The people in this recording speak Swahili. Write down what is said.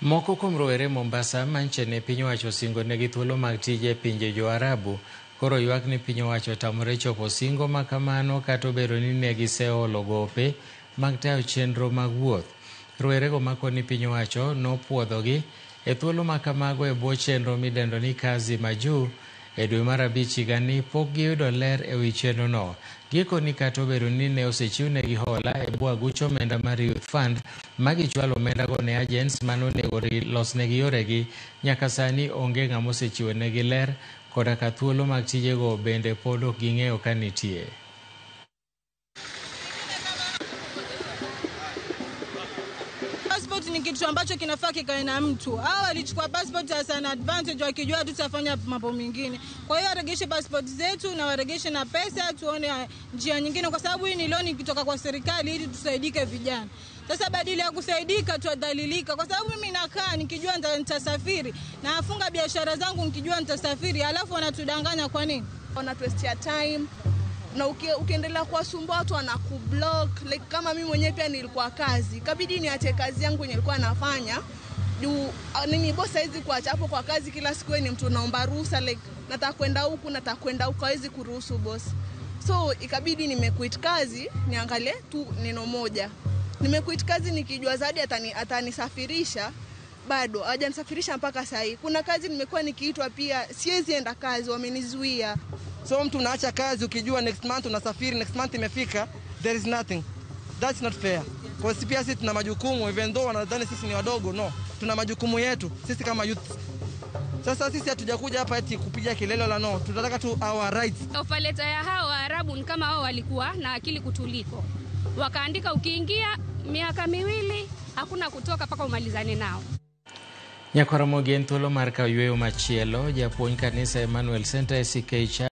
Moko kuom rowere Mombasa manche ne piny owacho osingo negi thuolo mag tije e pinje jo-Arabu koro ywak ni piny owacho otamore chopo singo ma kamano kata obedo ni ne giseolo gope mag tayo chenro mag wuoth. Rowerego makoni piny owacho nopuodhogi e thuolo ma kamago e bwo chenro midendo ni Kazi Majuu e dwe mar abich higani pok giyudo ler e wi chenrono. Gikoni kata obedo ni ne osechiwnegi hola e bwo aguch omenda mar Youth Fund ma gichwalo omendago ne agents mane onego losnegi yoregi, nyaka sani onge ng'ama osechiwonegi ler koda ka thuolo mag tijego bende pod ok ging'eyo ka nitie. Passport ni kitu ambacho kinafaa kikae na mtu. Hao walichukua passport as an advantage wakijua tutafanya mambo mengine. Kwa hiyo waregeshe passport zetu na waregeshe na pesa, tuone njia nyingine, kwa sababu hii ni loan kutoka kwa serikali ili tusaidike vijana. Sasa badala ya kusaidika tuadhalilika, kwa sababu mimi nakaa nikijua nitasafiri na afunga biashara zangu nikijua nitasafiri, alafu wanatudanganya kwa nini? Wanatuwestia time na ukiendelea kuwasumbua watu wanakublock. Like kama mimi mwenyewe pia nilikuwa kazi, ikabidi niache kazi yangu yenye nilikuwa nafanya juu nini, boss hawezi kuacha hapo kwa kazi kila siku, ni mtu naomba ruhusa, like nataka kwenda huku, nataka kwenda huku, hawezi kuruhusu boss. So ikabidi nimequit kazi, niangalie tu neno moja. Nimequit kazi nikijua Zawadi atanisafirisha, bado hajanisafirisha mpaka saa hii. Kuna kazi nimekuwa nikiitwa pia, siwezi enda kazi, wamenizuia. So mtu unaacha kazi ukijua next month unasafiri, next month imefika, there is nothing. That's not fair. Kwa sababu pia sisi tuna majukumu, even though wanadhani sisi ni wadogo, no. Tuna majukumu yetu sisi kama youth. Sasa sisi hatujakuja hapa eti kupiga kelele la no, tunataka tu our rights. Offer letter ya hao Waarabu ni kama wao walikuwa na akili kutuliko. Wakaandika ukiingia miaka 2 hakuna kutoka mpaka umalizane nao. Nyakwaramogi en thuolo mar kawo yweyo machielo. Japuonj kanisa Emmanuel Center ACK.